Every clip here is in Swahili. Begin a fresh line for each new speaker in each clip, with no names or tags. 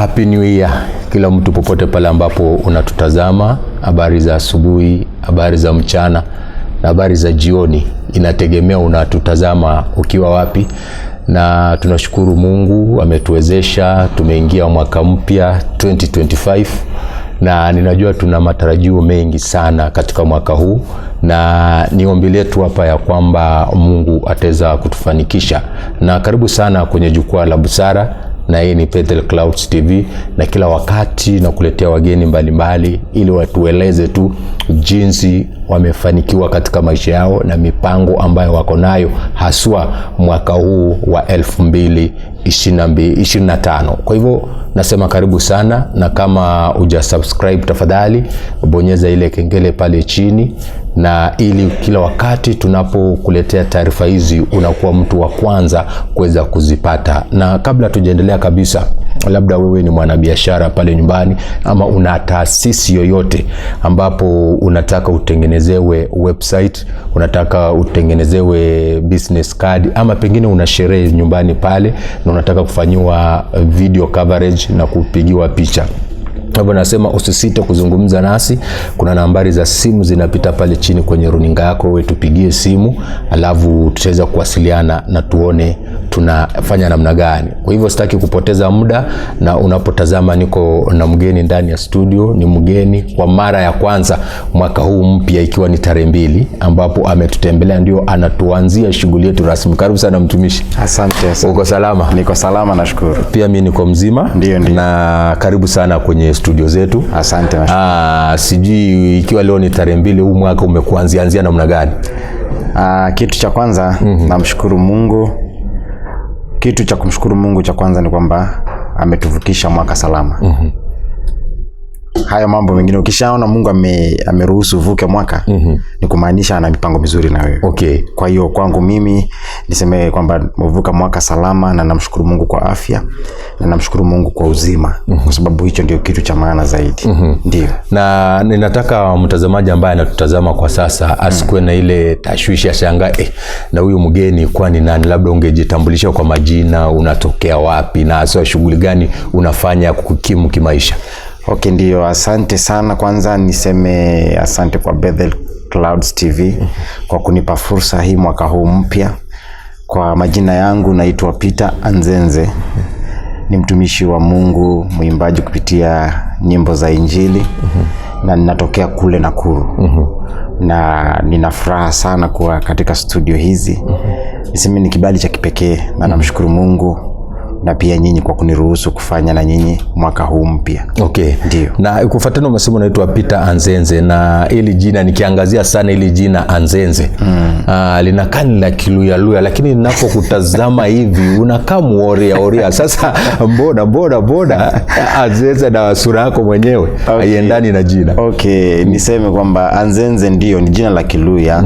Happy New Year kila mtu popote pale ambapo unatutazama. Habari za asubuhi, habari za mchana na habari za jioni, inategemea unatutazama ukiwa wapi. Na tunashukuru Mungu ametuwezesha, tumeingia mwaka mpya 2025 na ninajua tuna matarajio mengi sana katika mwaka huu, na ni ombi letu hapa ya kwamba Mungu ataweza kutufanikisha. Na karibu sana kwenye jukwaa la busara, na hii ni Bethel Clouds TV, na kila wakati nakuletea wageni mbalimbali mbali, ili watueleze tu jinsi wamefanikiwa katika maisha yao na mipango ambayo wako nayo haswa mwaka huu wa 2025. Kwa hivyo nasema karibu sana, na kama uja subscribe tafadhali bonyeza ile kengele pale chini, na ili kila wakati tunapokuletea taarifa hizi unakuwa mtu wa kwanza kuweza kuzipata. Na kabla tujaendelea kabisa, labda wewe ni mwanabiashara pale nyumbani ama una taasisi yoyote ambapo unataka utengenezewe website, unataka utengenezewe business card, ama pengine una sherehe nyumbani pale na unataka kufanyiwa video coverage na kupigiwa picha. Hivyo nasema usisite kuzungumza nasi. Kuna nambari za simu zinapita pale chini kwenye runinga yako, wewe tupigie simu, alafu tutaweza kuwasiliana na tuone tunafanya namna gani. Kwa hivyo sitaki kupoteza muda, na unapotazama niko na mgeni ndani ya studio, ni mgeni kwa mara ya kwanza mwaka huu mpya, ikiwa ni tarehe 2 ambapo ametutembelea, ndio anatuanzia shughuli yetu rasmi. Karibu sana mtumishi.
Asante, asante.
Uko salama?
Niko salama nashukuru.
Pia mimi niko mzima.
Ndio, ndio.
Na karibu sana kwenye studio zetu.
Asante.
Sijui ikiwa leo ni tarehe 2, huu mwaka umekuanzia namna gani?
Kitu cha kwanza namshukuru Mungu. Kitu cha kumshukuru Mungu cha kwanza ni kwamba ametuvukisha mwaka salama. Hayo mambo mengine ukishaona Mungu ameruhusu uvuke mwaka, ni kumaanisha ana mipango mizuri na wewe.
Okay.
Kwa hiyo kwangu mimi niseme kwamba umevuka mwaka salama, na namshukuru Mungu kwa afya na namshukuru Mungu kwa uzima, kwa sababu hicho ndio kitu cha maana zaidi. Ndio.
Na ninataka mtazamaji ambaye anatutazama kwa sasa asikuwe na ile tashwishi ashangae, na huyu mgeni kwani nani? Labda ungejitambulisha kwa majina, unatokea wapi na hasa shughuli gani unafanya kukimu kimaisha?
Okay, ndio, asante sana. Kwanza niseme asante kwa Bethel Clouds TV kwa kunipa fursa hii mwaka huu mpya. Kwa majina yangu naitwa Peter Anzenze, ni mtumishi wa Mungu, mwimbaji kupitia nyimbo za Injili, na ninatokea kule Nakuru. Na nina furaha sana kuwa katika studio hizi. Niseme ni kibali cha kipekee na namshukuru Mungu na pia nyinyi kwa kuniruhusu kufanya na nyinyi mwaka huu mpya.
Okay.
Ndio.
Na kufuatana umesema unaitwa Peter Anzenze, na hili jina nikiangazia sana hili jina Anzenze linakaa ni la Kiluya-Luya, lakini ninapokutazama hivi unakaa muoria oria. Sasa mbona Anzenze na sura yako mwenyewe haiendani na jina?
Okay, niseme kwamba Anzenze ndio ni jina la Kiluya,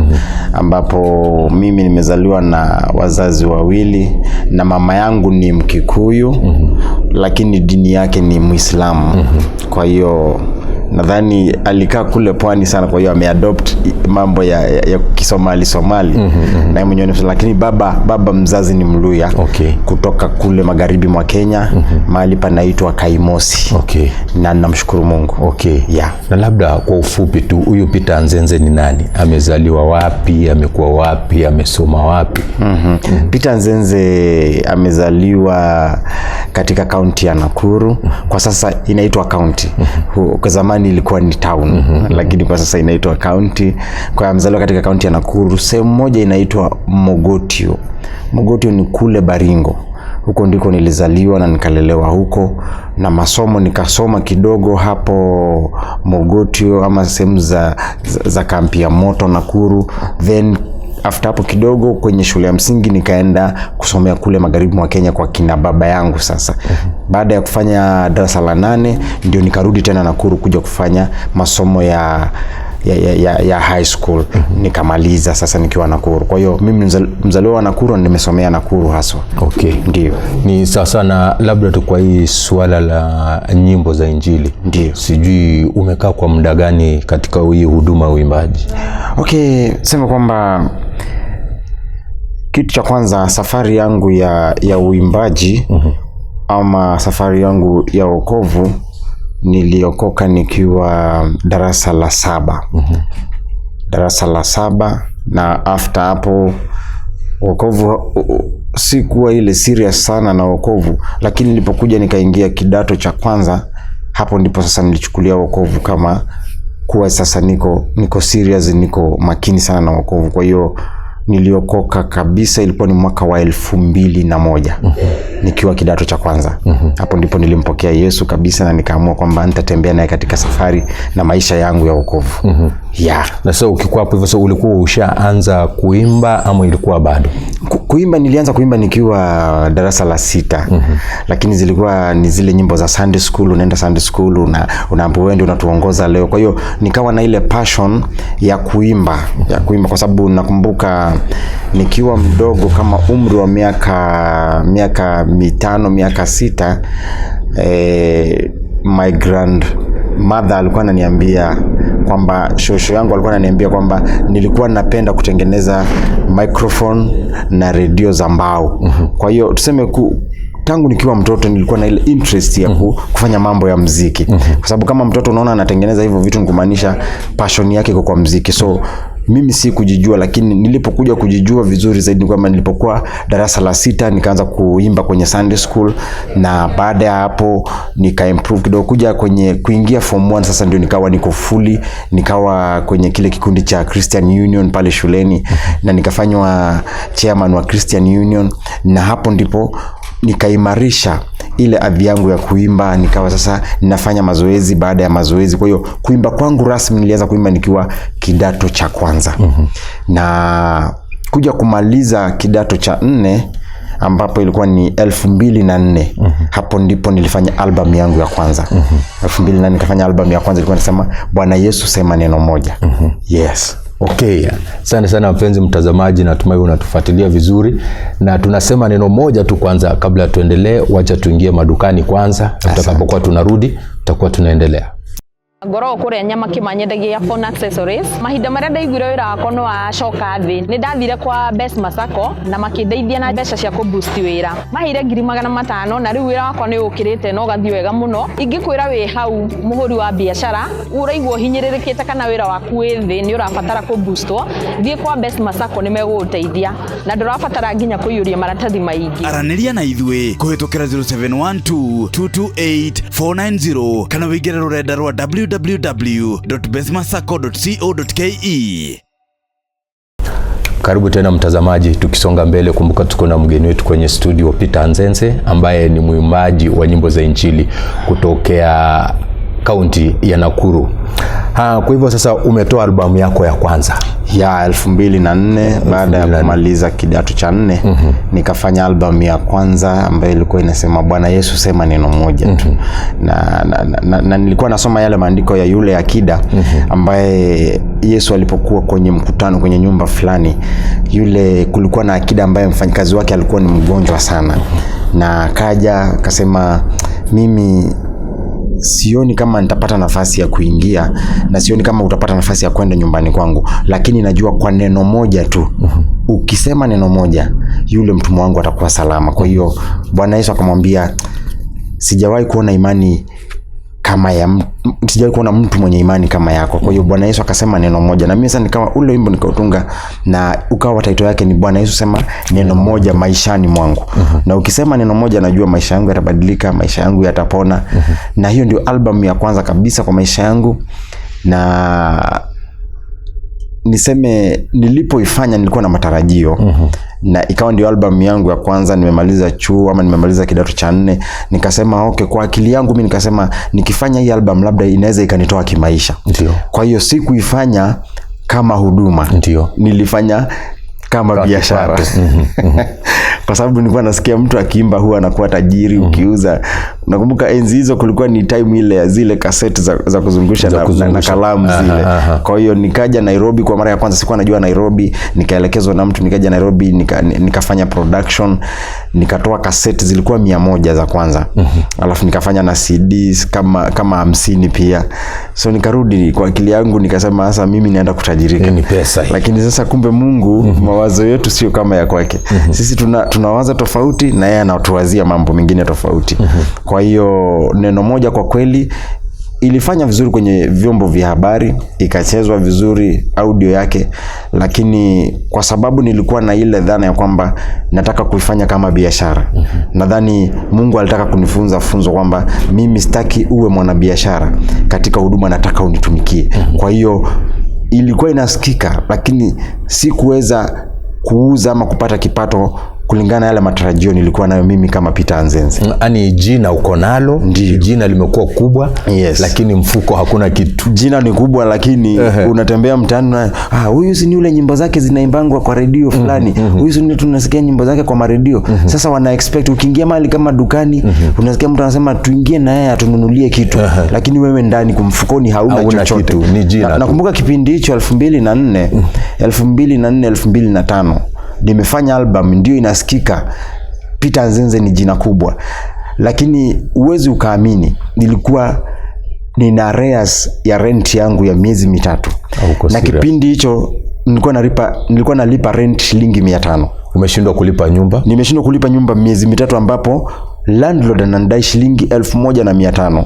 ambapo mimi nimezaliwa na wazazi wawili na mama yangu ni Mkikuyu, lakini dini yake ni Muislamu. Kwa hiyo nadhani alikaa kule pwani sana, kwa hiyo ameadopt mambo ya Kisomali Somali. Na mwenyewe ni, lakini baba mzazi ni Mluya.
Okay.
Kutoka kule magharibi mwa Kenya, mahali panaitwa Kaimosi.
Okay.
Na namshukuru Mungu.
Okay.
Yeah.
Na labda kwa ufupi tu, huyu Peter Anzenze ni nani? Amezaliwa wapi? Amekuwa wapi? Amesoma wapi?
Peter Anzenze amezaliwa katika kaunti ya Nakuru. Kwa sasa inaitwa kaunti. Kwa zamani ilikuwa ni town, lakini kwa sasa inaitwa kaunti. Kwa hiyo amezaliwa katika kaunti ya Nakuru, sehemu moja inaitwa Mogotio. Mogotio ni kule Baringo. Huko ndiko nilizaliwa na nikalelewa huko, na masomo nikasoma kidogo hapo Mogotio ama sehemu za kampi ya moto Nakuru. Then after hapo kidogo kwenye shule ya msingi nikaenda kusomea kule magharibi mwa Kenya kwa kina baba yangu sasa. Baada ya kufanya darasa la 8 ndio nikarudi tena Nakuru kuja kufanya masomo ya high school. Nikamaliza sasa nikiwa Nakuru. Kwa hiyo mimi mzaliwa wa Nakuru na nimesomea Nakuru haswa.
Okay.
Ndio.
Ni sawa sana. Labda tu kwa hii suala la nyimbo za Injili.
Ndio.
Sijui umekaa kwa muda gani katika hii huduma ya uimbaji?
Okay, sema kwamba kitu cha kwanza, safari yangu ya uimbaji ama safari yangu ya wokovu, niliokoka nikiwa darasa la 7. Darasa la 7, na after hapo wokovu sikuwa ile serious sana na wokovu, lakini nilipokuja nikaingia kidato cha kwanza, hapo ndipo sasa nilichukulia wokovu kama kuwa sasa niko serious, niko makini sana na wokovu. Kwa hiyo niliokoka kabisa ilikuwa ni mwaka wa 2001 nikiwa kidato cha kwanza. Hapo ndipo nilimpokea Yesu kabisa na nikaamua kwamba nitatembea naye katika safari na maisha yangu ya wokovu. Yeah.
Na sasa ukikuwa hapo hivyo, sasa ulikuwa ushaanza kuimba ama ilikuwa bado?
Kuimba nilianza kuimba nikiwa darasa la 6. Lakini zilikuwa ni zile nyimbo za Sunday school, unaenda Sunday school unaambiwa wewe ndio unatuongoza leo. Kwa hiyo nikawa na ile passion ya kuimba, kwa sababu nakumbuka nikiwa mdogo kama umri wa miaka 5, miaka 6, my grandmother alikuwa ananiambia kwamba shosho yangu alikuwa ananiambia kwamba nilikuwa napenda kutengeneza microphone na radio za mbao. Kwa hiyo tuseme tangu nikiwa mtoto nilikuwa na ile interest ya kufanya mambo ya muziki. Kwa sababu kama mtoto unaona anatengeneza hivyo vitu, ni kumaanisha passion yake iko kwa muziki. So mimi si kujijua, lakini nilipokuja kujijua vizuri zaidi ni kwamba nilipokuwa darasa la 6 nikaanza kuimba kwenye Sunday school, na baada ya hapo nika improve kidogo kuja kwenye kuingia form 1. Sasa ndio nikawa niko fully, nikawa kwenye kile kikundi cha Christian Union pale shuleni, na nikafanywa chairman wa Christian Union, na hapo ndipo nikaimarisha ile adhi yangu ya kuimba. Nikawa sasa ninafanya mazoezi baada ya mazoezi. Kwa hiyo kuimba kwangu rasmi nilianza kuimba nikiwa kidato cha kwanza. Na kuja kumaliza kidato cha 4 ambapo ilikuwa ni 2004. Hapo ndipo nilifanya album yangu ya kwanza. 2004 nikafanya album ya kwanza, ilikuwa inasema Bwana Yesu sema neno moja. Yes.
Okay, asante sana mpenzi mtazamaji, natumai unatufuatilia vizuri, na tunasema neno moja tu kwanza kabla tuendelee. Wacha tuingie madukani kwanza, tutakapokuwa tunarudi tutakuwa tunaendelea.
Ngoragwo kuria nyama kimanyendagia phone accessories. Mahinda maria ndaiguire wira wakwa no wacoka thi, ni ndathire kwa Best Masako na makindeithia na mbeca cia kũ-boost wira. Maheire 500,000 na riu wira wakwa ni ukirite na ugathii wega muno. Ingikwira wi hau muhuri wa biacara uraigua uhinyĩrĩrĩkĩte kana wira waku wi thi ni ũrabatara kũ-boostwo, thiĩ kwa Best Masako ni megũgũteithia na ndũrabatara nginya kũiyũria maratathi maingĩ.
Aranĩria na ithuĩ kũhĩtũkĩra 0712 228 490 kana wĩingĩre rũrenda rwa www.bestmasacco.co.ke.
Karibu tena mtazamaji, tukisonga mbele, kumbuka tuko na mgeni wetu kwenye studio Peter Nzenze ambaye ni mwimbaji wa nyimbo za Injili kutokea kaunti ya Nakuru. Kwa hivyo sasa umetoa albamu yako ya kwanza
ya 2004 baada ya kumaliza kidato cha 4. Nikafanya albamu ya kwanza ambayo ilikuwa inasema Bwana Yesu sema neno moja tu. Na nilikuwa nasoma yale maandiko ya yule akida ambaye Yesu alipokuwa kwenye mkutano kwenye nyumba fulani, yule kulikuwa na akida ambaye mfanyikazi wake alikuwa ni mgonjwa sana, na akaja akasema mimi sioni kama nitapata nafasi ya kuingia na sioni kama utapata nafasi ya kwenda nyumbani kwangu, lakini najua kwa neno moja tu, ukisema neno moja yule mtumwa wangu atakuwa salama. Kwa hiyo Bwana Yesu akamwambia sijawahi kuona imani kama ya sijawahi kuona mtu mwenye imani kama yako. Kwa hiyo Bwana Yesu akasema neno moja, na mimi sasa nikawa ule wimbo nikautunga na ukawa title yake ni Bwana Yesu sema neno moja maishani mwangu. Na ukisema neno moja najua maisha yangu yatabadilika, maisha yangu yatapona. Na hiyo ndio album ya kwanza kabisa kwa maisha yangu, na niseme nilipoifanya nilikuwa na matarajio. Na ikawa ndio album yangu ya kwanza. Nimemaliza chuo ama nimemaliza kidato cha 4, nikasema okay, kwa akili yangu mimi nikasema nikifanya hii album labda inaweza ikanitoa kimaisha.
Ndio.
Kwa hiyo sikuifanya kama huduma.
Ndio.
Nilifanya kama biashara. Kwa sababu nilikuwa nasikia mtu akiimba huwa anakuwa tajiri ukiuza. Nakumbuka enzi hizo kulikuwa ni time ile ya zile kaseti za kuzungusha na kalamu zile. Kwa hiyo nikaja Nairobi kwa mara ya kwanza, sikuwa najua Nairobi, nikaelekezwa na mtu, nikaja Nairobi nikafanya production, nikatoa kaseti zilikuwa 100 za kwanza. Alafu nikafanya na CDs kama 50 pia. So nikarudi kwa akili yangu nikasema sasa mimi naenda kutajirika.
Ni pesa hii.
Lakini sasa kumbe Mungu mawazo yetu sio kama ya kwake. Sisi Tunawaza tofauti na yeye anatuwazia mambo mengine tofauti. Kwa hiyo neno moja kwa kweli ilifanya vizuri kwenye vyombo vya habari, ikachezwa vizuri audio yake, lakini kwa sababu nilikuwa na ile dhana ya kwamba nataka kuifanya kama biashara. Nadhani Mungu alitaka kunifunza funzo kwamba mimi sitaki uwe mwanabiashara katika huduma, nataka unitumikie. Kwa hiyo ilikuwa inasikika, lakini sikuweza kuuza ama kupata kipato kulingana na yale matarajio nilikuwa nayo mimi kama Peter Anzenze.
Yaani jina uko nalo,
Ndiyo.
jina limekuwa kubwa,
Yes.
lakini mfuko hakuna kitu.
Jina ni kubwa lakini unatembea mtaani na huyu si ni yule nyimbo zake zinaimbangwa kwa redio fulani, huyu si ni tunasikia nyimbo zake kwa maredio. Sasa wana expect ukiingia mahali kama dukani, unasikia mtu anasema tuingie na yeye atununulie kitu, lakini wewe ndani kumfukoni hauna
Hauna
chochote.
kitu, ni jina tu.
Nakumbuka kipindi hicho 2004, 2004 2005 nimefanya album ndio inasikika. Peter Nzenze ni jina kubwa, lakini uwezi ukaamini nilikuwa nina arrears ya rent yangu ya miezi 3.
Uko
Na
serious?
kipindi hicho nilikuwa nalipa rent shilingi 500.
Umeshindwa kulipa nyumba?
Nimeshindwa kulipa nyumba miezi 3 ambapo landlord ananidai shilingi 1500.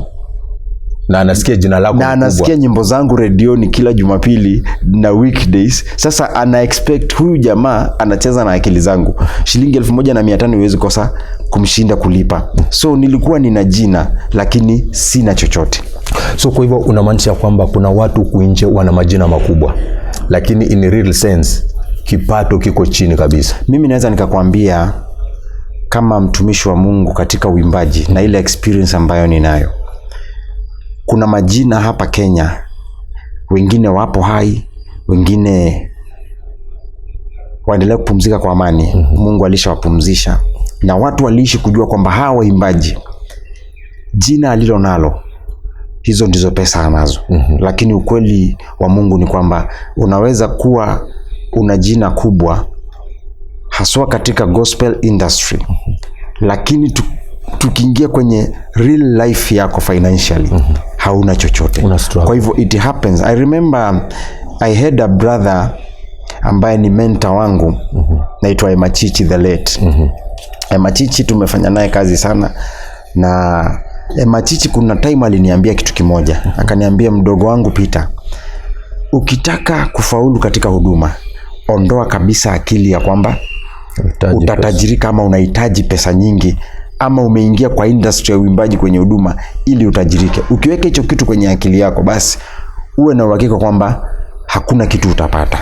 Na anasikia jina lako
Na
kubwa.
anasikia nyimbo zangu redioni kila Jumapili na weekdays. Sasa ana expect huyu jamaa anacheza na akili zangu. Shilingi 1500 iwezi kosa kumshinda kulipa. So nilikuwa nina jina lakini sina chochote.
So kwa hivyo unamaanisha kwamba kuna watu huku nje wana majina makubwa, lakini in real sense kipato kiko chini kabisa.
Mimi naweza nikakwambia kama mtumishi wa Mungu katika uimbaji na ile experience ambayo ninayo, kuna majina hapa Kenya, wengine wapo hai, wengine waendelea kupumzika kwa amani. Mungu alishawapumzisha na watu waliishi kujua kwamba hawa waimbaji jina alilo nalo hizo ndizo pesa anazo. Lakini ukweli wa Mungu ni kwamba unaweza kuwa una jina kubwa haswa katika gospel industry, lakini tukiingia kwenye real life yako financially hauna chochote.
Una struggle.
Kwa hivyo it happens. I remember I had a brother ambaye ni mentor wangu, naitwa Emachichi the late. Emachichi tumefanya naye kazi sana, na Emachichi kuna time aliniambia kitu kimoja. Akaniambia, mdogo wangu Peter, ukitaka kufaulu katika huduma, ondoa kabisa akili ya kwamba utatajirika ama unahitaji pesa nyingi ama umeingia kwa industry ya uimbaji kwenye huduma ili utajirike. Ukiweka hicho kitu kwenye akili yako, basi uwe na uhakika kwamba hakuna kitu utapata.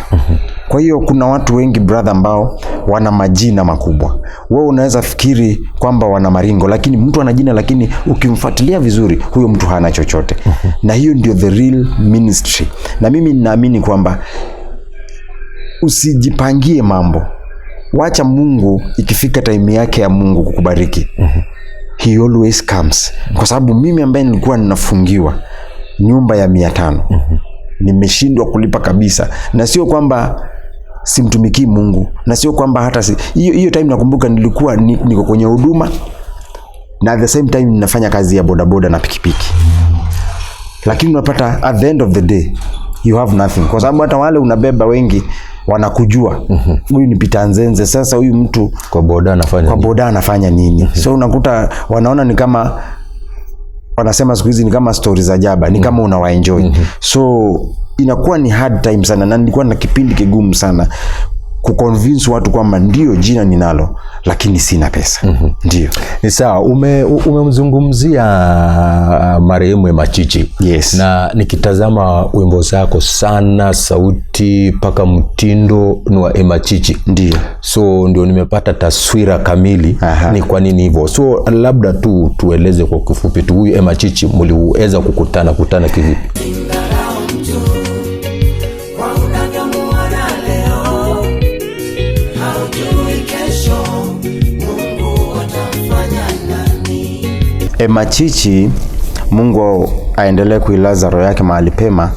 Kwa hiyo kuna watu wengi brother ambao wana majina makubwa. Wewe unaweza fikiri kwamba wana maringo, lakini mtu ana jina, lakini ukimfuatilia vizuri huyo mtu hana chochote. Na hiyo ndio the real ministry. Na mimi ninaamini kwamba usijipangie mambo. Wacha Mungu ikifika time yake ya Mungu kukubariki. He always comes. Kwa sababu mimi ambaye nilikuwa ninafungiwa nyumba ya 500, nimeshindwa kulipa kabisa. Na sio kwamba simtumikii Mungu, na sio kwamba hata hiyo time nakumbuka nilikuwa niko kwenye huduma na at the same time ninafanya kazi ya bodaboda na pikipiki. Lakini unapata at the end of the day you have nothing. Kwa sababu hata wale unabeba wengi wanakujua. Huyu ni Peter Nzenze, sasa huyu mtu
kwa boda anafanya
kwa
nini?
boda anafanya nini? So unakuta wanaona ni kama wanasema siku hizi ni kama stories za jaba, ni kama unawaenjoy. So inakuwa ni hard time sana, na nilikuwa na kipindi kigumu sana kuconvince watu kwamba ndio jina ninalo lakini sina pesa. Ndio.
Ni sawa, umemzungumzia marehemu Emachichi.
Yes.
Na nikitazama wimbo zako sana, sauti mpaka mtindo ni wa Emachichi.
Ndio.
So ndio nimepata taswira kamili.
Aha.
Ni kwa nini hivyo. So labda tu tueleze kwa kifupi tu, huyu Emachichi mliweza kukutana kivipi?
Emachichi, Mungu aendelee kuilaza roho yake mahali pema.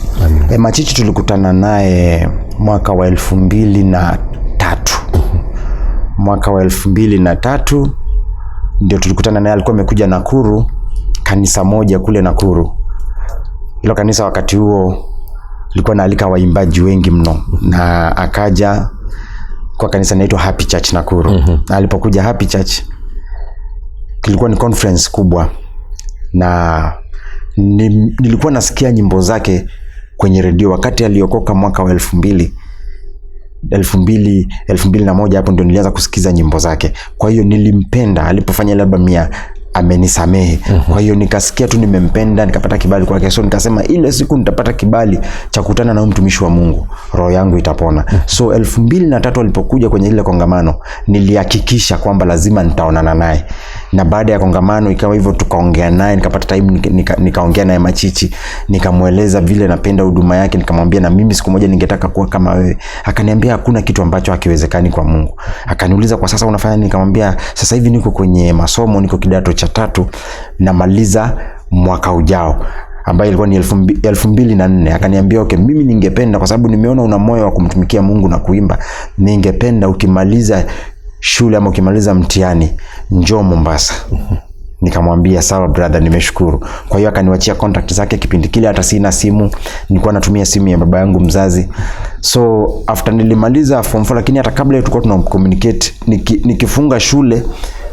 Emachichi tulikutana naye mwaka wa 2003. Mwaka wa 2003 ndio tulikutana naye. Alikuwa amekuja Nakuru, kanisa moja kule Nakuru. Hilo kanisa wakati huo lilikuwa naalika waimbaji wengi mno, na akaja Kwa kanisa inaitwa Happy Church Nakuru. Na alipokuja Happy Church kilikuwa ni conference kubwa, na nilikuwa nasikia nyimbo zake kwenye redio wakati aliokoka mwaka wa 2001. Hapo ndio nilianza kusikiza nyimbo zake. Kwa hiyo nilimpenda alipofanya ile album ya Amenisamehe. Kwa hiyo nikasikia tu nimempenda, nikapata kibali kwake. So nikasema ile siku nitapata kibali cha kukutana na huyu mtumishi wa Mungu, roho yangu itapona. So 2003 alipokuja kwenye ile kongamano, nilihakikisha kwamba lazima nitaonana naye. Na baada ya kongamano ikawa hivyo, tukaongea naye, nikapata time nikaongea naye Machichi, nikamweleza vile napenda huduma yake, nikamwambia na mimi siku moja ningetaka kuwa kama wewe. Akaniambia hakuna kitu ambacho hakiwezekani kwa Mungu. Akaniuliza kwa sasa unafanya nini? Nikamwambia sasa hivi niko kwenye masomo, niko kidato cha tatu, namaliza mwaka ujao, ambayo ilikuwa ni 2004. Akaniambia okay, mimi ningependa, kwa sababu nimeona una moyo wa kumtumikia Mungu na kuimba, ningependa ukimaliza shule ama ukimaliza mtihani njoo Mombasa. Nikamwambia sawa brother, nimeshukuru. Kwa hiyo akaniwachia contact zake. Kipindi kile hata sina simu, nilikuwa natumia simu ya baba yangu mzazi. So after nilimaliza form 4, lakini hata kabla tulikuwa tuna communicate, nikifunga shule,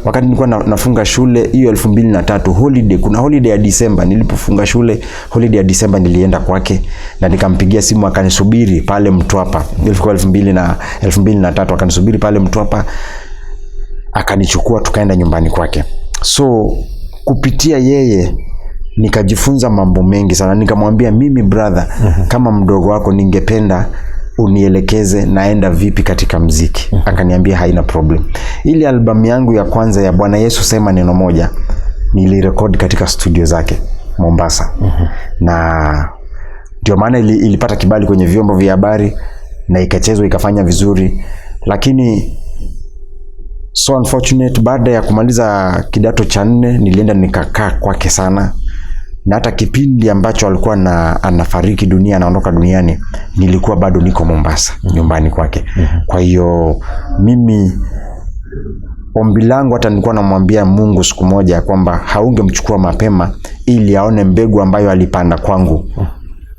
wakati nilikuwa nafunga shule hiyo 2003 holiday, kuna holiday ya December, nilipofunga shule holiday ya December nilienda kwake na nikampigia simu, akanisubiri pale Mtwapa. Ilikuwa 2003, akanisubiri pale Mtwapa, akanichukua tukaenda nyumbani kwake. So kupitia yeye nikajifunza mambo mengi sana. Nikamwambia mimi brother, kama mdogo wako ningependa unielekeze naenda vipi katika mziki. Akaniambia haina problem. Ile albamu yangu ya kwanza ya Bwana Yesu Sema Neno Moja nilirekodi katika studio zake Mombasa. Na ndio maana ilipata kibali kwenye vyombo vya habari na ikachezwa ikafanya vizuri. Lakini so unfortunate, baada ya kumaliza kidato cha 4 nilienda nikakaa kwake sana, na hata kipindi ambacho alikuwa anafariki dunia, anaondoka duniani, nilikuwa bado niko Mombasa nyumbani kwake. Kwa hiyo mimi ombi langu hata nilikuwa namwambia Mungu siku moja kwamba haungemchukua mapema ili aone mbegu ambayo alipanda kwangu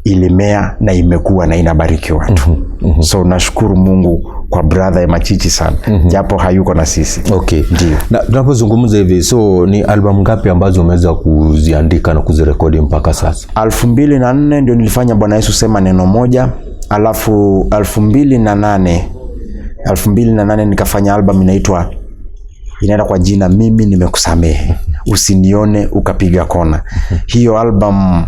ilimea na imekuwa na inabariki watu. So nashukuru Mungu kwa brother Machichi sana, japo hayuko na sisi.
Okay.
Ndio.
Na tunapozungumza hivi, so ni albamu ngapi ambazo umeweza kuziandika na kuzirekodi mpaka sasa?
2004 ndio nilifanya Bwana Yesu Sema Neno Moja, alafu 2008 nikafanya album inaenda kwa jina Mimi Nimekusamehe, Usinione Ukapiga Kona. Hiyo album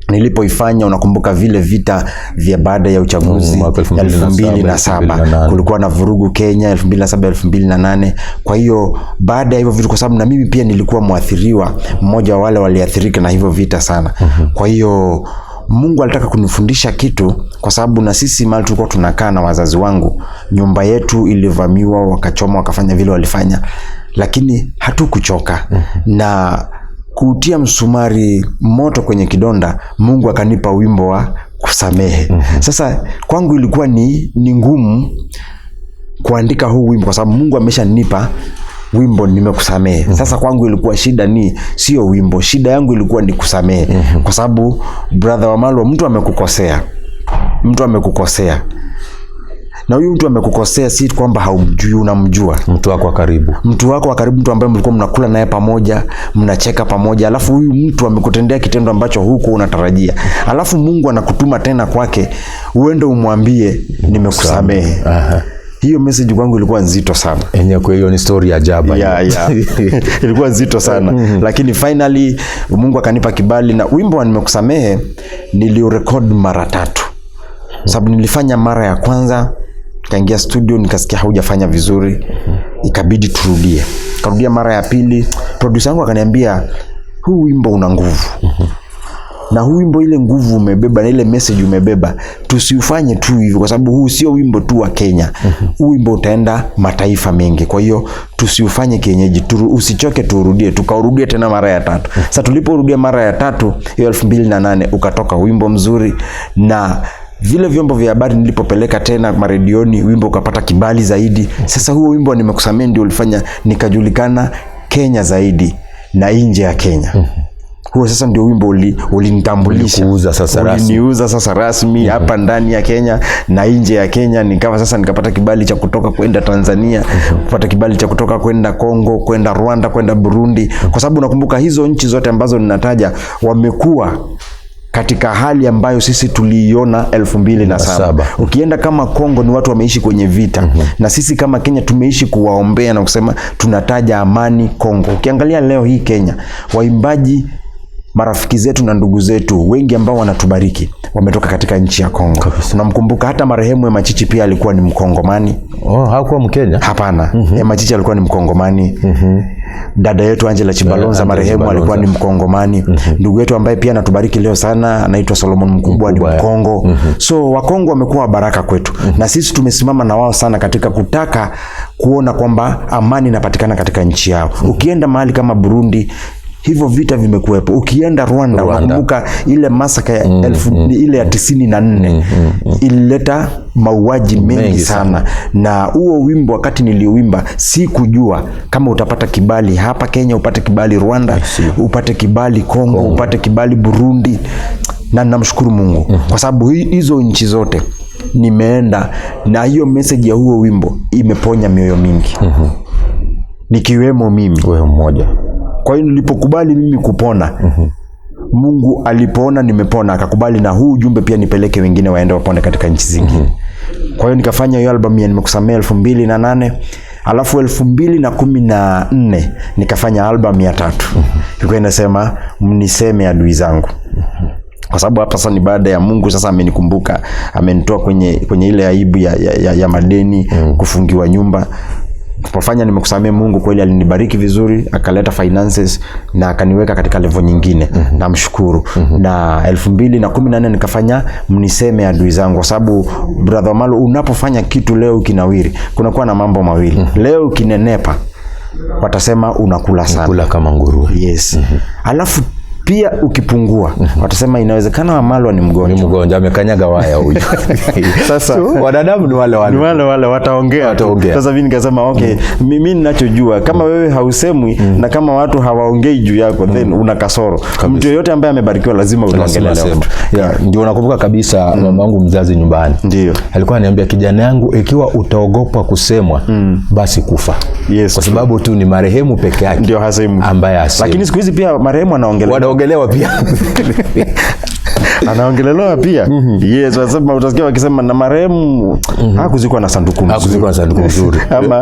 nilipoifanya, unakumbuka vile vita vya baada ya uchaguzi
Mwaka
2007,
2007,
kulikuwa na vurugu Kenya 2007, 2008. Kwa hiyo baada ya hivyo vitu, kwa sababu na mimi pia nilikuwa mwathiriwa, mmoja wa wale waliathirika na hivyo vita sana. Kwa hiyo Mungu alitaka kunifundisha kitu, kwa sababu na sisi mahali tulikuwa tunakaa na wazazi wangu, nyumba yetu ilivamiwa, wakachoma, wakafanya vile walifanya, lakini hatukuchoka. Na kutia msumari moto kwenye kidonda, Mungu akanipa wimbo wa kusamehe. Sasa kwangu ilikuwa ni ngumu kuandika huu wimbo kwa sababu Mungu ameshanipa wimbo nimekusamehe. Sasa kwangu ilikuwa shida ni sio wimbo, shida yangu ilikuwa ni kusamehe. Kwa sababu brother wa Malwa, mtu amekukosea. Mtu amekukosea. Na huyu mtu amekukosea si kwamba haumjui, unamjua.
Mtu wako wa karibu.
Mtu wako wa karibu, mtu ambaye mlikuwa mnakula naye pamoja, mnacheka pamoja, alafu huyu mtu amekutendea kitendo ambacho huko unatarajia. Alafu Mungu anakutuma tena kwake uende umwambie nimekusamehe. Hiyo message kwangu ilikuwa nzito sana.
Enye kwa hiyo ni story ya ajabu.
Yeah. Ilikuwa nzito sana. Lakini finally Mungu akanipa kibali, na wimbo wa nimekusamehe niliurecord mara 3. Sababu nilifanya mara ya kwanza, nikaingia studio nikasikia haujafanya vizuri, ikabidi turudie. Karudia mara ya pili, producer wangu akaniambia huu wimbo una nguvu. Na huu wimbo ile nguvu umebeba na ile message umebeba, tusiufanye tu hivyo kwa sababu huu sio wimbo tu wa Kenya. Huu wimbo utaenda mataifa mengi. Kwa hiyo tusiufanye kienyeji, usichoke, tuurudie. Tukaurudie tena mara ya 3. Sasa tuliporudia mara ya 3 hiyo 2008 ukatoka wimbo mzuri, na vile vyombo vya habari nilipopeleka tena maredioni wimbo ukapata kibali zaidi. Sasa huo wimbo nimekusamehe ndio ulifanya nikajulikana Kenya zaidi na nje ya Kenya. Huo sasa ndio wimbo ulinitambulisha,
Ulikuuza sasa rasmi.
Uliniuza sasa rasmi hapa ndani ya Kenya na nje ya Kenya. Nikawa sasa nikapata kibali cha kutoka kwenda Tanzania, kupata kibali cha kutoka kwenda Kongo, kwenda Rwanda, kwenda Burundi, kwa sababu nakumbuka hizo nchi zote ambazo ninataja wamekuwa katika hali ambayo sisi tuliiona 2007.
Saba.
Ukienda kama Kongo ni watu wameishi kwenye vita, na sisi kama Kenya tumeishi kuwaombea na kusema tunataja amani Kongo. Ukiangalia leo hii Kenya, waimbaji marafiki zetu na ndugu zetu wengi ambao wanatubariki wametoka katika nchi ya Kongo. Unamkumbuka hata marehemu Emachichi pia alikuwa ni Mkongomani.
Oh, hakuwa Mkenya?
Hapana, Emachichi alikuwa ni Mkongomani. Dada yetu Angela Chibalonza
Angela
marehemu alikuwa ni
Chibalonza.
Mkongomani. Ndugu yetu ambaye pia anatubariki leo sana anaitwa Solomon Mkubwa, ni
Mkubwa, ya.
Mkongo. So Wakongo wamekuwa baraka kwetu, na sisi tumesimama na wao sana katika kutaka kuona kwamba amani inapatikana katika nchi yao. Ukienda mahali kama Burundi hivyo vita vimekuwepo. Ukienda Rwanda,
Rwanda.
unakumbuka ile masaka ya ile ya 94 ilileta mauaji mengi
Mengi
sana. Na huo wimbo wakati niliuimba sikujua kama utapata kibali hapa Kenya, upate kibali Rwanda, upate kibali Kongo, upate kibali Burundi, na namshukuru Mungu kwa sababu hizo nchi zote nimeenda na hiyo message ya huo wimbo imeponya mioyo mingi, nikiwemo mimi.
Wewe mmoja.
Kwa hiyo nilipokubali mimi kupona, Mungu alipoona nimepona akakubali na huu ujumbe pia nipeleke wengine waende wapone katika nchi zingine. Kwa hiyo nikafanya hiyo album ya Nimekusamea 2008, alafu 2014 nikafanya album ya tatu. Ilikuwa inasema mniseme adui zangu. Kwa sababu hapa sasa ni baada ya Mungu sasa amenikumbuka, amenitoa kwenye ile aibu ya madeni, kufungiwa nyumba. Tulipofanya Nimekusamea, Mungu kweli alinibariki vizuri, akaleta finances na akaniweka katika level nyingine. Namshukuru. Na 2014 nikafanya mniseme adui zangu, kwa sababu brother Omalo, unapofanya kitu leo kinawiri, kunakuwa na mambo mawili. Leo ukinenepa watasema unakula sana.
Kula kama nguruwe.
Yes. Alafu pia ukipungua watasema inawezekana Wamalwa ni mgonjwa.
Ni mgonjwa, amekanyaga waya huyu.
Sasa
So, wanadamu ni wale wale.
Ni wale wale wataongea tu.
Wataongea.
Sasa mimi nikasema okay, mimi ninachojua kama wewe hausemwi na kama watu hawaongei juu yako, then una kasoro. Mtu yeyote ambaye amebarikiwa lazima utaongelelewa.
Lazima sema. Yeah, ndio nakumbuka kabisa mamangu mzazi nyumbani.
Ndio.
Alikuwa ananiambia kijana yangu, ikiwa utaogopa kusemwa basi kufa.
Yes,
Kwa sababu tu ni marehemu peke yake.
Ndio hasemwi.
Ambaye hasemwi.
Lakini siku hizi pia marehemu anaongelewa.
Wanaongelewa pia.
Anaongelelewa pia. Yes, wasema utasikia wakisema na marehemu hakuzikwa na sanduku mzuri.
Hakuzikwa na sanduku mzuri.
Ama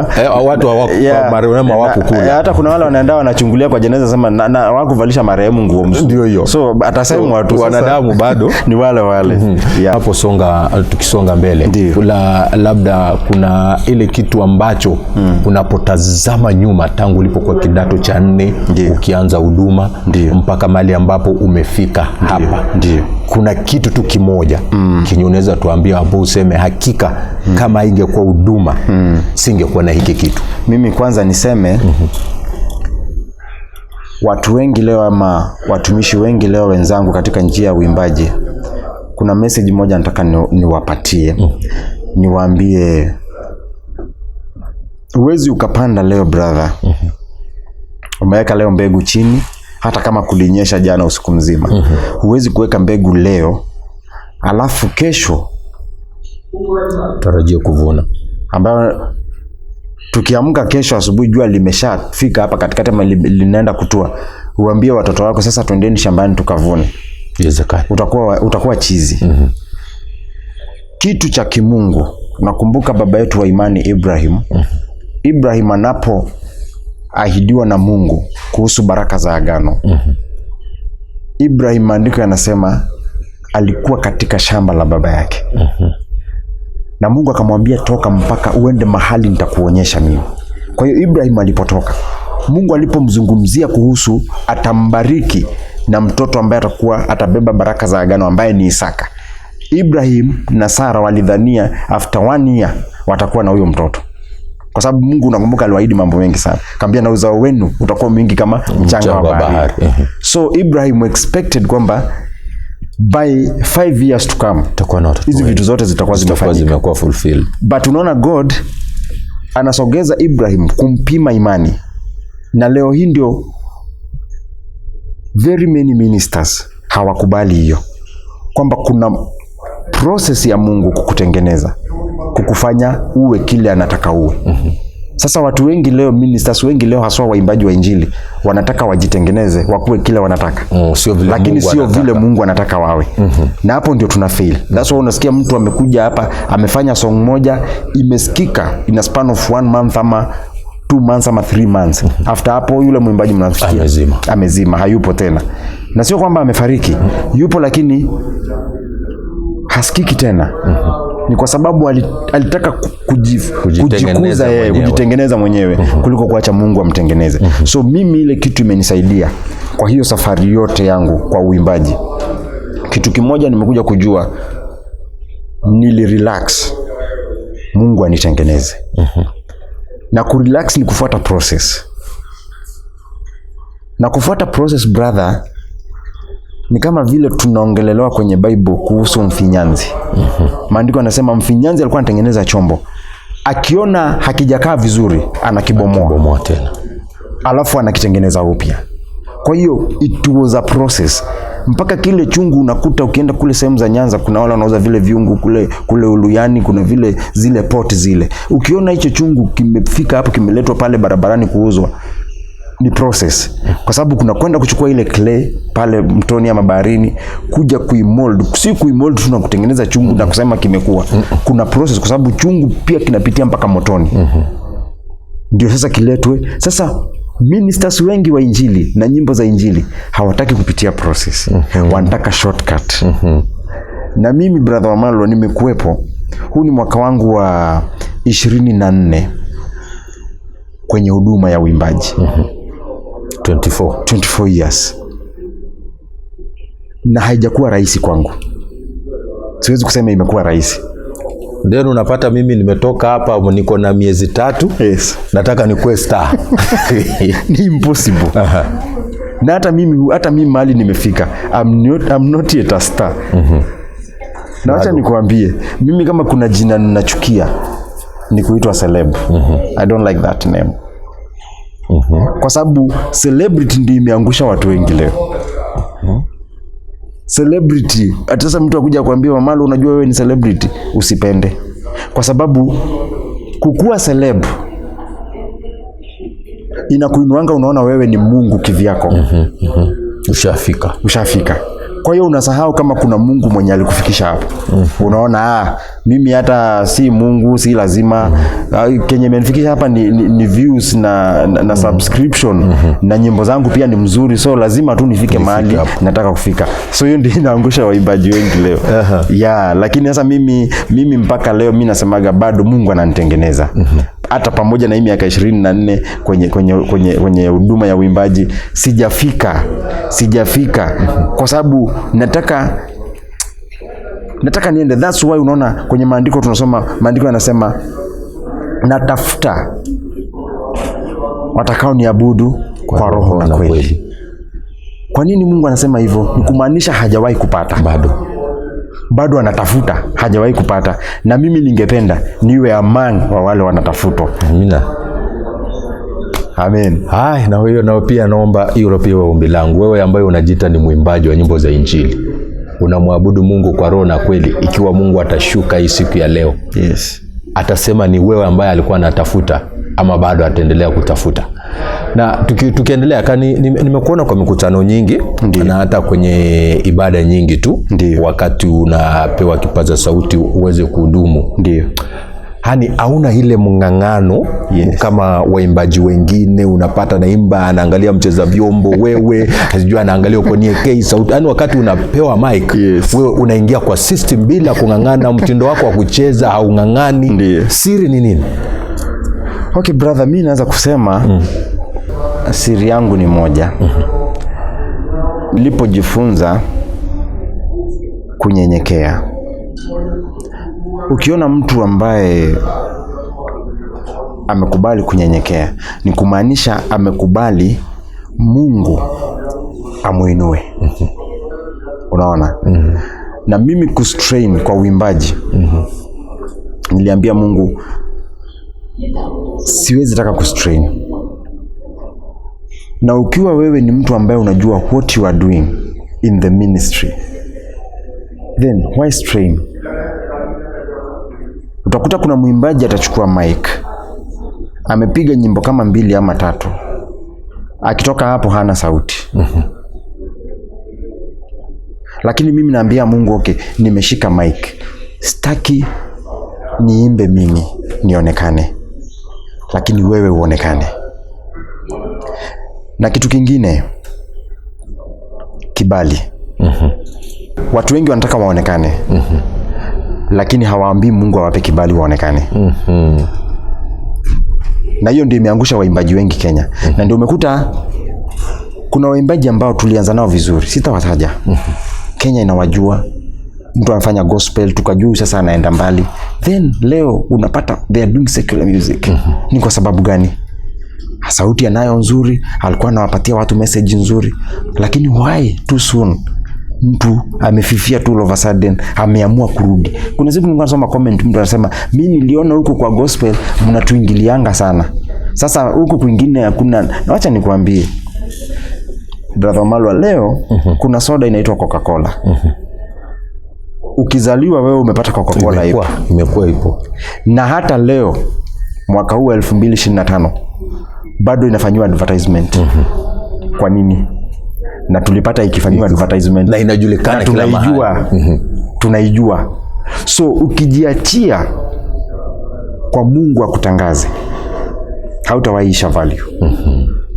Watu hawako marehemu hawakukula.
Hata kuna wale wanaenda wanachungulia kwa jeneza sema na hawakuvalisha marehemu nguo mzuri.
Ndio hiyo.
So atasemwa tu sasa.
Wanadamu bado
ni wale wale. Yeah.
Hapo tukisonga mbele.
Ndio.
Kula, labda kuna ile kitu ambacho unapotazama nyuma tangu ulipokuwa kidato cha 4
Ndio.
ukianza huduma
Ndio.
mpaka mahali ambapo umefika hapa.
Ndio.
Kuna kitu tu kimoja kenye unaweza tuambia hapo useme hakika kama ingekuwa huduma singekuwa na hiki kitu.
Mimi kwanza niseme watu wengi leo ama watumishi wengi leo wenzangu katika njia ya uimbaji, kuna message moja nataka niwapatie. Niwaambie huwezi ukapanda leo brother. Umeweka leo mbegu chini, hata kama kulinyesha jana usiku mzima. Huwezi kuweka mbegu leo alafu kesho
tarajia kuvuna.
Ambayo tukiamka kesho asubuhi jua limeshafika hapa katikati ama linaenda kutua, uambie watoto wako sasa twendeni shambani tukavune.
Iwezekani.
Utakuwa chizi. Kitu cha kimungu, nakumbuka baba yetu wa imani Ibrahim. Ibrahim anapoahidiwa na Mungu kuhusu baraka za agano. Ibrahim, maandiko yanasema alikuwa katika shamba la baba yake. Na Mungu akamwambia toka mpaka uende mahali nitakuonyesha mimi. Kwa hiyo Ibrahim alipotoka, Mungu alipomzungumzia kuhusu atambariki na mtoto ambaye atabeba baraka za agano ambaye ni Isaka. Ibrahim na Sara walidhania after 1 year watakuwa na huyo mtoto. Kwa sababu Mungu unakumbuka aliwaahidi mambo mengi sana. Akamwambia na uzao wenu utakuwa mwingi kama mchanga wa
Mchanga wa
bahari.
bahari.
So Ibrahim expected kwamba by 5 years to come
Tutakuwa na watoto
hizi
wengi.
vitu zote zitakuwa
Zitakuwa
zimefanyika.
zimekuwa fulfilled.
But unaona God anasogeza Ibrahim kumpima imani. Na leo hii ndio Very many ministers hawakubali hiyo, kwamba kuna process ya Mungu kukutengeneza, kukufanya uwe kile anataka uwe. Sasa watu wengi leo, ministers wengi leo, haswa waimbaji wa Injili, wanataka wajitengeneze wakuwe kile wanataka,
Sio vile
lakini
Mungu
sio
anataka.
Vile Mungu anataka wawe. Na hapo ndio tuna fail. That's why unasikia mtu amekuja hapa, amefanya song moja imesikika in a span of one month ama 2 months ama 3 months. After hapo yule mwimbaji mnamsikia
Amezima.
Amezima, hayupo tena. Na sio kwamba amefariki, yupo lakini hasikiki tena. Ni kwa sababu alitaka
Kujitengeneza
kujikuza yeye,
mwenyewe.
Kujitengeneza mwenyewe kuliko kuacha Mungu amtengeneze. So mimi ile kitu imenisaidia kwa hiyo safari yote yangu kwa uimbaji, kitu kimoja nimekuja kujua, nili relax Mungu anitengeneze. Na kurelax ni kufuata process, na kufuata process, brother, ni kama vile tunaongelelewa kwenye Bible kuhusu mfinyanzi. Maandiko yanasema mfinyanzi alikuwa anatengeneza chombo, akiona hakijakaa vizuri anakibomoa,
Bomoa tena.
Alafu anakitengeneza upya. Kwa hiyo it was a process mpaka kile chungu unakuta ukienda kule sehemu za Nyanza kuna wale wanauza vile vyungu kule, kule Uluyani kuna vile zile pot zile. Ukiona hicho chungu kimefika hapo, kimeletwa pale barabarani kuuzwa, ni process, kwa sababu kuna kwenda kuchukua ile clay pale mtoni ama baharini, kuja kuimold. Si kuimold tu na kutengeneza chungu na kusema kimekuwa. Kuna process, kwa sababu chungu pia kinapitia mpaka motoni ndio sasa kiletwe. Sasa ministers wengi wa Injili na nyimbo za Injili hawataki kupitia process, wanataka shortcut. Na mimi, brother Wamalwa, nimekuwepo, huu ni mwaka wangu wa 24 kwenye huduma ya uimbaji.
24.
24 years, na haijakuwa rahisi kwangu, siwezi kusema imekuwa rahisi.
Then unapata mimi nimetoka hapa, niko na miezi 3, nataka nikuwe star.
Ni impossible. Na hata mimi mahali nimefika, I'm not yet a star. Na wacha nikuambie, mimi kama kuna jina ninachukia ni kuitwa celeb. I don't like that name, kwa sababu celebrity ndio imeangusha watu wengi leo. Celebrity, hata sasa mtu akuja kuambia, "Mamalo, unajua wewe ni celebrity," usipende, kwa sababu kukuwa celeb inakuinuanga, unaona wewe ni Mungu kivyako.
Ushafika.
Ushafika. Kwa hiyo unasahau kama kuna Mungu mwenye alikufikisha hapo. Unaona, ah, mimi hata si Mungu, si lazima. Kenye imenifikisha hapa ni views na subscription na nyimbo zangu pia ni mzuri, so lazima tu nifike mahali
hapo.
Nataka kufika. So hiyo ndio inaangusha waimbaji wengi leo. Yeah, lakini sasa mimi mpaka leo mi nasemaga bado Mungu ananitengeneza. Hata pamoja na hii miaka 24 kwenye huduma ya uimbaji, sijafika kwa sababu nataka niende. That's why unaona kwenye maandiko tunasoma, maandiko yanasema natafuta watakao niabudu kwa roho na kweli. Kwa nini Mungu anasema hivyo? Ni kumaanisha hajawahi kupata
Bado.
Bado anatafuta, hajawahi kupata. Na mimi ningependa niwe among wa wale wanatafutwa.
Amina.
Amen.
Hai, na hiyo nao pia naomba hilo pia ombi langu. Wewe ambaye unajiita ni mwimbaji wa nyimbo za Injili, unamwabudu Mungu kwa roho na kweli, ikiwa Mungu atashuka hii siku ya leo, atasema ni wewe ambaye alikuwa anatafuta ama bado ataendelea kutafuta? Na tukiendelea kani, nimekuona kwa mikutano nyingi.
Ndiyo.
Na hata kwenye ibada nyingi tu.
Ndiyo.
Wakati unapewa kipaza sauti uweze kuhudumu,
Ndio.
Hani hauna ile mng'ang'ano kama waimbaji wengine. Unapata naimba, anaangalia mcheza vyombo, wewe sijui anaangalia uko nie sauti. Yani wakati unapewa mic, wewe unaingia kwa system bila kung'ang'ana. Mtindo wako wa kucheza haung'ang'ani.
Ndiyo.
Siri ni nini?
Okay brother, mi naweza kusema siri yangu ni moja. Nilipojifunza kunyenyekea. Ukiona mtu ambaye amekubali kunyenyekea, ni kumaanisha amekubali Mungu amuinue. Unaona? Na mimi kustrain kwa uimbaji, niliambia Mungu siwezi taka kustrain. Na ukiwa wewe ni mtu ambaye unajua what you are doing in the ministry, then why strain? Utakuta kuna mwimbaji atachukua mic, amepiga nyimbo kama mbili ama tatu, akitoka hapo hana sauti. Lakini mimi naambia Mungu, okay, nimeshika mic, sitaki niimbe mimi nionekane, lakini wewe uonekane. Na kitu kingine, kibali. Watu wengi wanataka waonekane, lakini hawaambii Mungu awape kibali waonekane. Na hiyo ndio imeangusha waimbaji wengi Kenya. Na ndio umekuta kuna waimbaji ambao tulianza nao vizuri, sitawataja. Kenya inawajua, mtu anafanya gospel, tukajua sasa anaenda mbali, then leo unapata they are doing secular music. Ni kwa sababu gani? Sauti anayo nzuri, alikuwa anawapatia watu message nzuri, lakini why too soon? Mtu amefifia tu, all of a sudden ameamua kurudi. Kuna siku nilikuwa nasoma comment, mtu anasema, mi niliona huku kwa gospel mnatuingilianga sana, sasa huku kwingine hakuna. Na wacha nikwambie brother Malwa, leo kuna soda inaitwa Coca-Cola. Ukizaliwa wewe umepata Coca-Cola ipo,
Imekuwa ipo.
Na hata leo mwaka huu 2025 bado inafanyiwa advertisement. Kwa nini? Na tulipata ikifanyiwa advertisement
Na inajulikana
na
kila mahali.
tunaijua, tunaijua. So ukijiachia kwa Mungu akutangaze, hautawaisha value.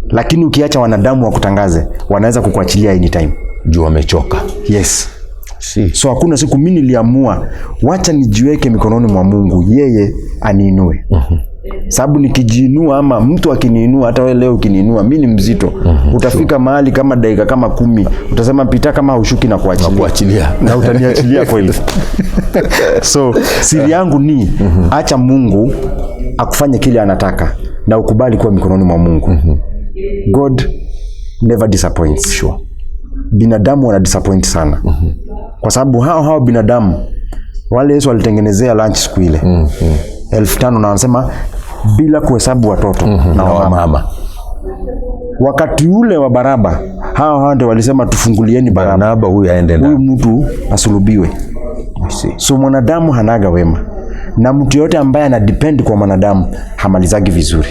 Lakini ukiacha wanadamu wakutangaze, wanaweza kukuachilia anytime.
Juu wamechoka.
Yes.
Si.
So hakuna siku mimi niliamua, wacha nijiweke mikononi mwa Mungu, yeye aniinue. Sababu nikijiinua ama mtu akiniinua, hata wewe leo ukiniinua, mi ni mzito. Utafika mahali kama dakika kama 10 utasema pita, kama haushuki na kuachilia.
Kuachilia.
Na utaniachilia kweli. So siri yangu ni acha Mungu akufanye kile anataka na ukubali kuwa mikononi mwa Mungu. God never disappoints.
Sure.
Binadamu wana disappoint sana, kwa sababu hao hao binadamu wale Yesu walitengenezea lunch siku ile 5,000 na wanasema bila kuhesabu watoto na
Na
wamama.
wamama.
Wakati ule wa Baraba, hao hao ndio walisema tufungulieni Baraba,
Barnaba huyu aende
huyu
ndani.
mtu asulubiwe.
Si.
So mwanadamu hanaga wema, na mtu yote ambaye ana depend kwa mwanadamu hamalizagi vizuri.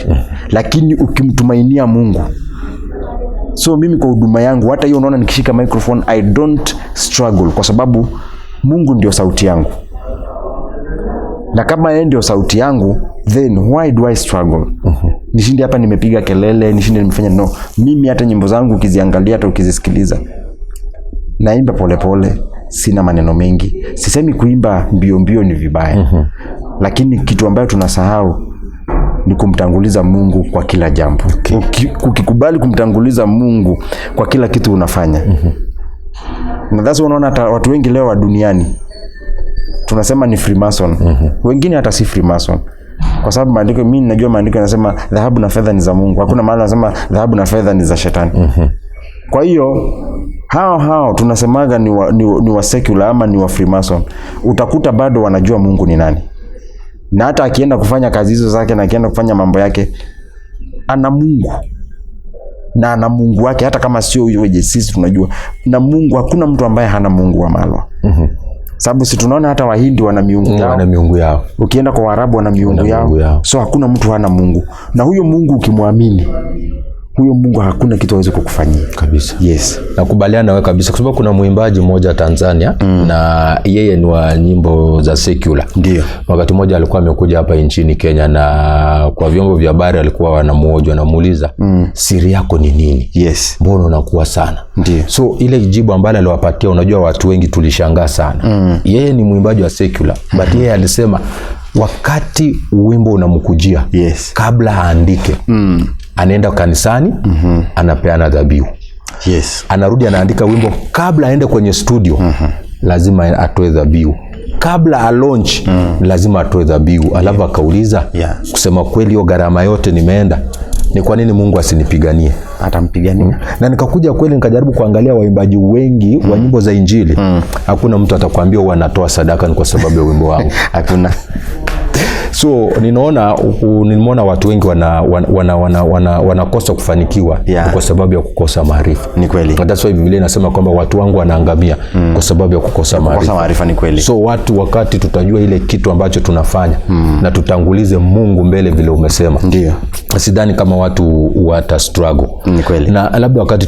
Lakini ukimtumainia Mungu. So mimi kwa huduma yangu, hata hiyo unaona nikishika microphone, I don't struggle, kwa sababu Mungu ndio sauti yangu, na kama yeye ndio sauti yangu, then why do I struggle? Nishinde hapa nimepiga kelele, nishinde nimefanya? No, mimi hata nyimbo zangu ukiziangalia, hata ukizisikiliza, naimba polepole, sina maneno mengi. Sisemi kuimba mbio mbio ni vibaya, lakini kitu ambayo tunasahau ni kumtanguliza Mungu kwa kila jambo. Ukikubali kumtanguliza Mungu kwa kila kitu unafanya, na that's why unaona hata watu wengi leo wa duniani tunasema ni Freemason. Wengine hata si Freemason, kwa sababu maandiko, mimi ninajua maandiko yanasema dhahabu na fedha ni za Mungu. Hakuna mahali anasema dhahabu na fedha ni za shetani. Kwa hiyo hao hao tunasemaga ni wa secular ama ni wa Freemason, utakuta bado wanajua Mungu ni nani, na hata akienda kufanya kazi hizo zake na akienda kufanya mambo yake, ana Mungu na ana Mungu wake, hata kama sio huyo wenye sisi tunajua. Na Mungu, hakuna mtu ambaye hana Mungu wa Malwa. Sababu si tunaona hata Wahindi wana miungu yao.
Wana miungu yao.
Ukienda kwa Waarabu wana miungu
Wana
yao.
miungu yao.
So hakuna mtu hana Mungu, na huyo Mungu ukimwamini huyo Mungu hakuna kitu awezi kukufanyia.
Kabisa.
Yes.
Nakubaliana nawe kabisa kwa sababu kuna mwimbaji mmoja Tanzania na yeye ni wa nyimbo za secular.
Ndio.
Wakati mmoja alikuwa amekuja hapa nchini Kenya na kwa vyombo vya habari alikuwa wanamuoja, wanamuuliza siri yako ni nini?
Yes.
Mbona unakuwa sana?
Ndio.
So ile jibu ambalo aliwapatia, unajua watu wengi tulishangaa sana. Yeye ni mwimbaji wa secular, but yeye alisema wakati wimbo unamkujia kabla aandike, anaenda kanisani, anapeana dhabihu, anarudi anaandika wimbo. Kabla aende kwenye studio, lazima atoe dhabihu. Kabla alaunch, lazima atoe dhabihu. Alafu akauliza, kusema kweli, hiyo gharama yote nimeenda, ni kwa nini Mungu asinipiganie?
Atampigania.
Na nikakuja kweli nikajaribu kuangalia waimbaji wengi wa nyimbo za Injili, hakuna mtu atakwambia wanatoa sadaka ni kwa sababu ya wimbo wangu.
Hakuna.
So ninaona nimeona watu wengi wanakosa kufanikiwa kwa sababu ya kukosa maarifa.
Ni kweli.
Na that's why Biblia inasema kwamba watu wangu wanaangamia kwa sababu ya kukosa
Kukosa
maarifa.
maarifa ni kweli.
So watu, wakati tutajua ile kitu ambacho tunafanya na tutangulize Mungu mbele vile umesema,
Ndio.
sidhani kama watu wata struggle.
Ni kweli.
Na labda wakati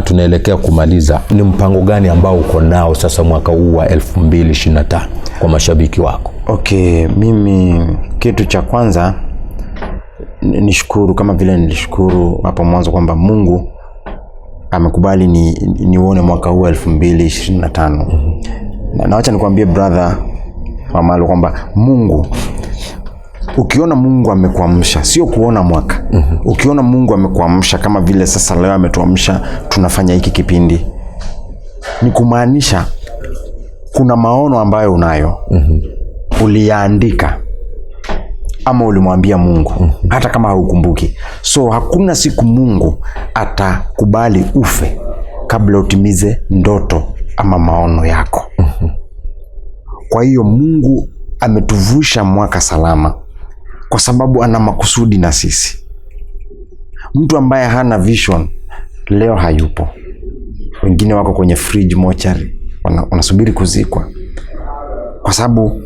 tunaelekea kumaliza, ni mpango gani ambao uko nao sasa mwaka huu wa 2025 kwa mashabiki wako?
Okay, mimi kitu cha kwanza nishukuru kama vile nilishukuru hapo mwanzo kwamba Mungu amekubali niuone mwaka huu 2025. Na wacha nikwambie brother Wamalo kwamba Mungu, ukiona Mungu amekuamsha, sio kuona mwaka. Ukiona Mungu amekuamsha kama vile sasa leo ametuamsha tunafanya hiki kipindi, ni kumaanisha kuna maono ambayo unayo uliyaandika ama ulimwambia Mungu hata kama haukumbuki. So hakuna siku Mungu atakubali ufe kabla utimize ndoto ama maono yako. Kwa hiyo Mungu ametuvusha mwaka salama kwa sababu ana makusudi na sisi. Mtu ambaye hana vision leo hayupo. Wengine wako kwenye fridge mochari, wanasubiri kuzikwa kwa sababu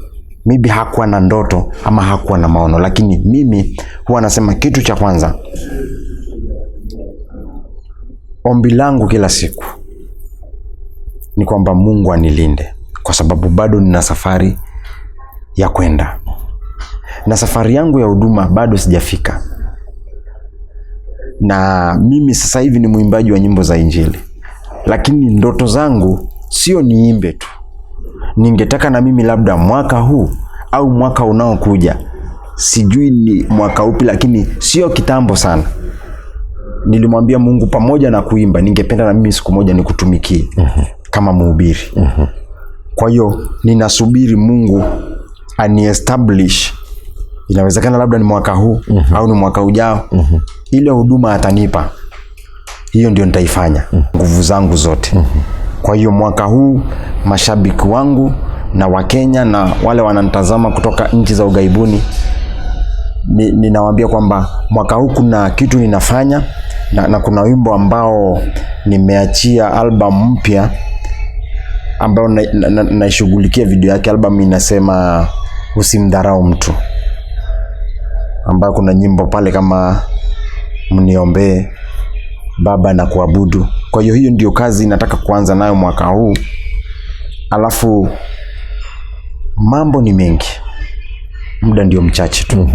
maybe hakuwa na ndoto ama hakuwa na maono. Lakini mimi huwa nasema kitu cha kwanza, ombi langu kila siku ni kwamba Mungu anilinde, kwa sababu bado nina safari ya kwenda, na safari yangu ya huduma bado sijafika. Na mimi sasa hivi ni mwimbaji wa nyimbo za Injili, lakini ndoto zangu sio niimbe tu. Ningetaka na mimi labda mwaka huu au mwaka unaokuja, sijui ni mwaka upi, lakini sio kitambo sana, nilimwambia Mungu pamoja na kuimba, ningependa na mimi siku moja nikutumikie kama mhubiri. Kwa hiyo ninasubiri Mungu aniestablish. Inawezekana labda ni mwaka huu au ni mwaka ujao. Ile huduma atanipa, hiyo ndio nitaifanya nguvu zangu zote. Kwa hiyo mwaka huu mashabiki wangu na Wakenya na wale wananitazama kutoka nchi za ughaibuni, ninawaambia kwamba mwaka huu kuna kitu ninafanya na kuna wimbo ambao nimeachia album mpya ambayo naishughulikia video yake. Album inasema usimdharau mtu, ambayo kuna nyimbo pale kama mniombee, baba na kuabudu. Kwa hiyo hiyo ndio kazi nataka kuanza nayo mwaka huu. Alafu mambo ni mengi, muda ndio mchache tu.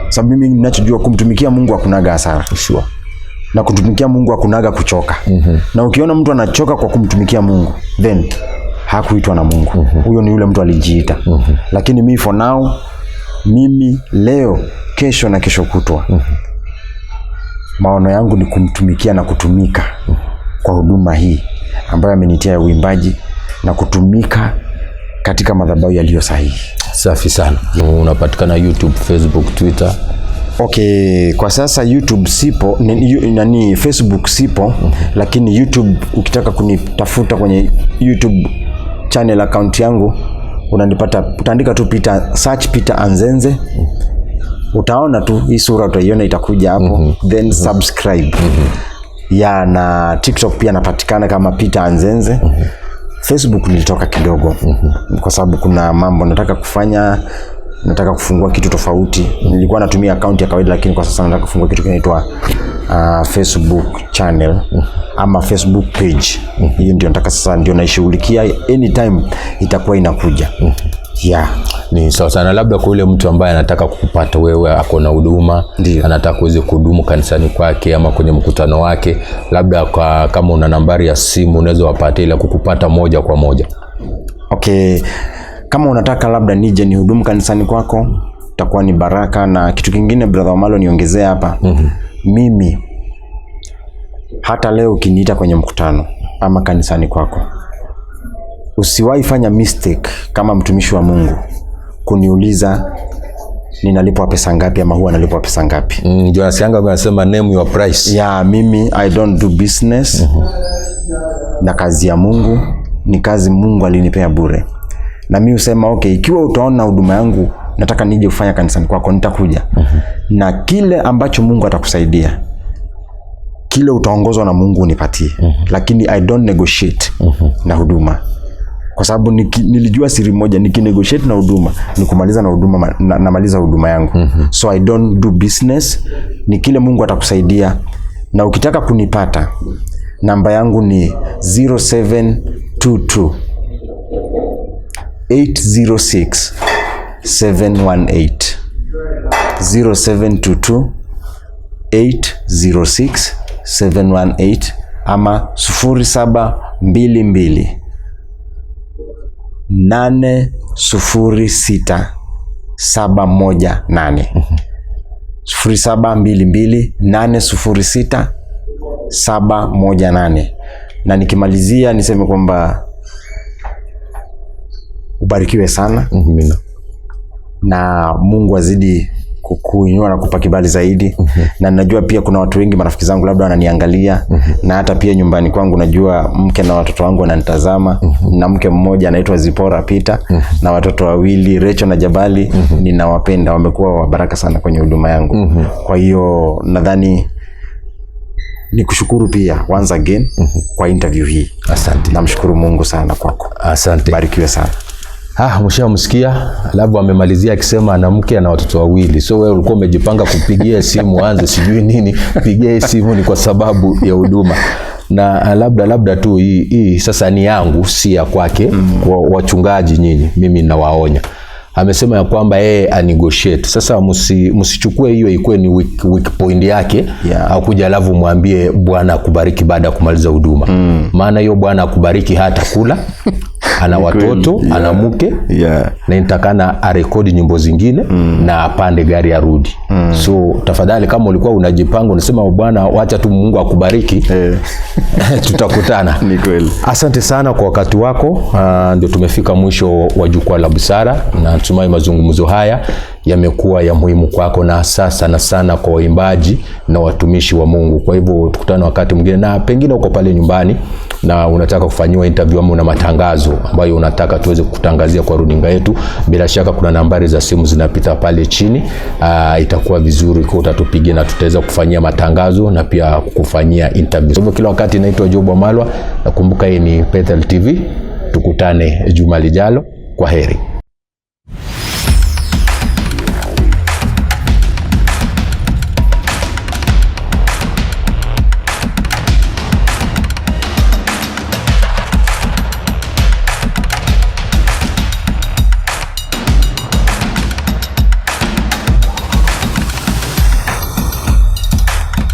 Sababu mimi ninachojua kumtumikia Mungu hakunaga hasara.
Sure.
Na kumtumikia Mungu hakunaga kuchoka. Na ukiona mtu anachoka kwa kumtumikia Mungu, then hakuitwa na Mungu. Huyo ni yule mtu alijiita. Lakini mimi for now, mimi leo, kesho na kesho kutwa, maono yangu ni kumtumikia na kutumika kwa huduma hii ambayo amenitia ya uimbaji na kutumika katika madhabahu yaliyo sahihi.
Safi sana. Unapatikana YouTube, Facebook, Twitter.
Okay, kwa sasa YouTube sipo, nani Facebook sipo, lakini YouTube ukitaka kunitafuta kwenye YouTube channel account yangu unanipata, utaandika tu Peter, search Peter Anzenze. Utaona tu hii sura utaiona itakuja hapo, then subscribe. Ya na TikTok pia napatikana kama Peter Anzenze. Facebook nilitoka kidogo kwa sababu kuna mambo nataka kufanya, nataka kufungua kitu tofauti. Nilikuwa natumia account ya kawaida, lakini kwa sasa nataka kufungua kitu kinaitwa Facebook channel ama Facebook page. Hiyo ndio nataka sasa, ndio naishughulikia, anytime itakuwa inakuja. Yeah.
Ni sawa sana. Labda kwa yule mtu ambaye anataka kukupata wewe, ako na huduma, anataka uweze kuhudumu kanisani kwake ama kwenye mkutano wake, labda kama una nambari ya simu unaweza wapatia ili kukupata moja kwa moja.
Okay, kama unataka labda nije nihudumu kanisani kwako, itakuwa ni baraka. Na kitu kingine brother Omalo, niongezee hapa. Mimi hata leo ukiniita kwenye mkutano ama kanisani kwako, usiwahi fanya mistake kama mtumishi wa Mungu kuniuliza ninalipwa pesa ngapi ama huwa nalipwa pesa ngapi.
Ndio nasianga wanasema name your price.
Yeah, mimi I don't do business. Na kazi ya Mungu ni kazi Mungu alinipea bure. Na mimi husema okay, ikiwa utaona huduma yangu Nataka nije kufanya kanisani kwako, nitakuja. Na kile ambacho Mungu atakusaidia, kile utaongozwa na Mungu unipatie. Lakini I don't negotiate na huduma, kwa sababu nilijua siri moja, nikinegotiate na huduma ni kumaliza na huduma, namaliza huduma yangu. So I don't do business. Ni kile Mungu atakusaidia. Na ukitaka kunipata, namba yangu ni 0722 806 718, 0722 806 718, ama 0722 806 718, 0722 806 718. Na nikimalizia niseme kwamba ubarikiwe sana.
Amina.
Na Mungu azidi kukuinua na kupa kibali zaidi. Na najua pia kuna watu wengi, marafiki zangu labda wananiangalia, na hata pia nyumbani kwangu najua mke na watoto wangu wananitazama. Na mke mmoja anaitwa Zipora Peter, na watoto wawili, Rachel na Jabali. Ninawapenda, wamekuwa wa baraka sana kwenye huduma yangu. Kwa hiyo nadhani nikushukuru pia once again kwa interview hii.
Asante.
Namshukuru Mungu sana kwako.
Asante.
Barikiwe sana.
Ah, mshamsikia, alafu amemalizia akisema ana mke na watoto wawili. So wewe ulikuwa umejipanga kupigia simu anze sijui nini, pigia simu ni kwa sababu ya huduma. Na labda tu hii sasa ni yangu, si ya kwake. Kwa wachungaji nyinyi, mimi nawaonya. Amesema ya kwamba yeye anegotiate. Sasa msichukue hiyo ikuwe ni weak point yake. Akuja alafu mwambie Bwana akubariki baada ya kumaliza huduma. Maana hiyo Bwana akubariki hata kula. Ana watoto, ana mke. Na inatakana arekodi nyimbo zingine na apande gari arudi. So tafadhali, kama ulikuwa unajipanga unasema Bwana wacha tu Mungu akubariki, tutakutana.
Ni kweli.
Asante sana kwa wakati wako. Ndio tumefika mwisho wa Jukwaa la Busara, na natumai mazungumzo haya yamekuwa ya muhimu kwako, na hasa sana sana kwa waimbaji na watumishi wa Mungu. Kwa hivyo tukutane wakati mwingine, na pengine uko pale nyumbani na unataka kufanyiwa interview ama una matangazo ambayo unataka tuweze kukutangazia kwa runinga yetu, bila shaka kuna nambari za simu zinapita pale chini. Itakuwa vizuri kwa utatupigia na tutaweza kufanyia matangazo na pia kukufanyia interview. Kwa hivyo kila wakati naitwa Job Wamalwa, nakumbuka hii ni Bethel TV. Tukutane juma lijalo. Kwa heri.